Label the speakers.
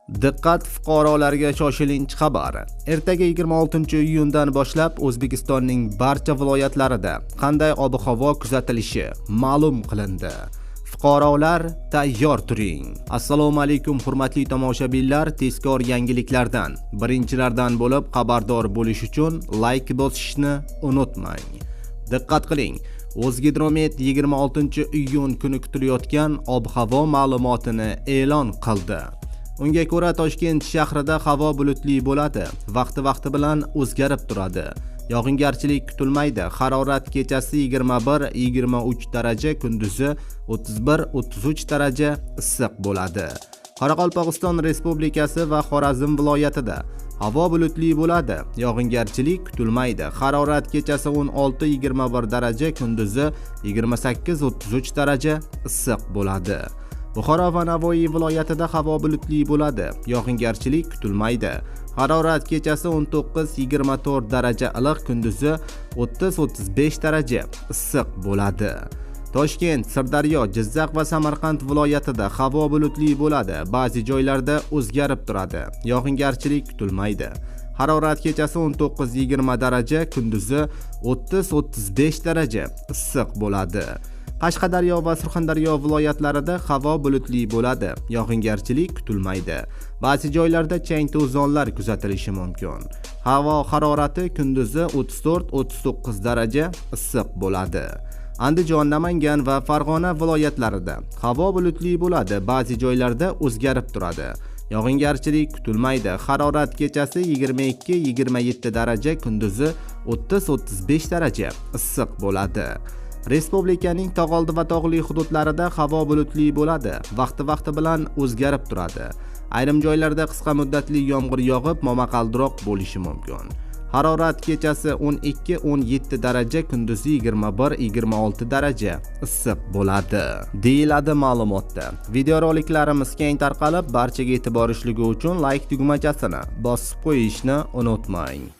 Speaker 1: Diqqat, fuqarolarga shoshilinch xabar. Ertaga 26-iyundan boshlab O'zbekistonning barcha viloyatlarida qanday ob-havo kuzatilishi ma'lum qilindi. Fuqarolar, tayyor turing. Assalomu alaykum, hurmatli tomoshabinlar, tezkor yangiliklardan birinchilardan bo'lib xabardor bo'lish uchun like bosishni unutmang. Diqqat qiling. O'zgidromet 26-iyun kuni kutilayotgan ob-havo ma'lumotini e'lon qildi. Unga ko'ra, Toshkent shahrida havo bulutli bo'ladi, vaqti-vaqti bilan o'zgarib turadi. Yog'ingarchilik kutilmaydi. Harorat kechasi 21-23 daraja, kunduzi 31-33 daraja issiq bo'ladi. Qoraqalpog'iston Respublikasi va Xorazm viloyatida havo bulutli bo'ladi. Yog'ingarchilik kutilmaydi. Harorat kechasi 16-21 daraja, kunduzi 28-33 daraja issiq bo'ladi. Buxoro va Navoiy viloyatida havo bulutli bo'ladi. Yog'ingarchilik kutilmaydi. Harorat kechasi 19-24 daraja iliq, kunduzi 30-35 daraja issiq bo'ladi. Toshkent, Sirdaryo, Jizzax va Samarqand viloyatida havo bulutli bo'ladi. Ba'zi joylarda o'zgarib turadi. Yog'ingarchilik kutilmaydi. Harorat kechasi 19-20 daraja, kunduzi 30-35 daraja issiq bo'ladi. Qashqadaryo va Surxondaryo viloyatlarida havo bulutli bo'ladi. Yog'ingarchilik kutilmaydi. Ba'zi joylarda chang to'zonlar kuzatilishi mumkin. Havo harorati kunduzi 34-39 daraja issiq bo'ladi. Andijon, Namangan va Farg'ona viloyatlarida havo bulutli bo'ladi. Ba'zi joylarda o'zgarib turadi. Yog'ingarchilik kutilmaydi. Harorat kechasi 22-27 daraja, kunduzi 30-35 daraja issiq bo'ladi. Respublikaning tog'oldi va tog'li hududlarida havo bulutli bo'ladi. Vaqti-vaqti bilan o'zgarib turadi. Ayrim joylarda qisqa muddatli yomg'ir yog'ib, momaqaldiroq bo'lishi mumkin. Harorat kechasi 12-17 daraja, kunduzi 21-26 daraja issiq bo'ladi, deyiladi ma'lumotda. Videoroliklarimiz keng tarqalib, barchaga yetib borishligi uchun like tugmachasini bosib qo'yishni unutmang.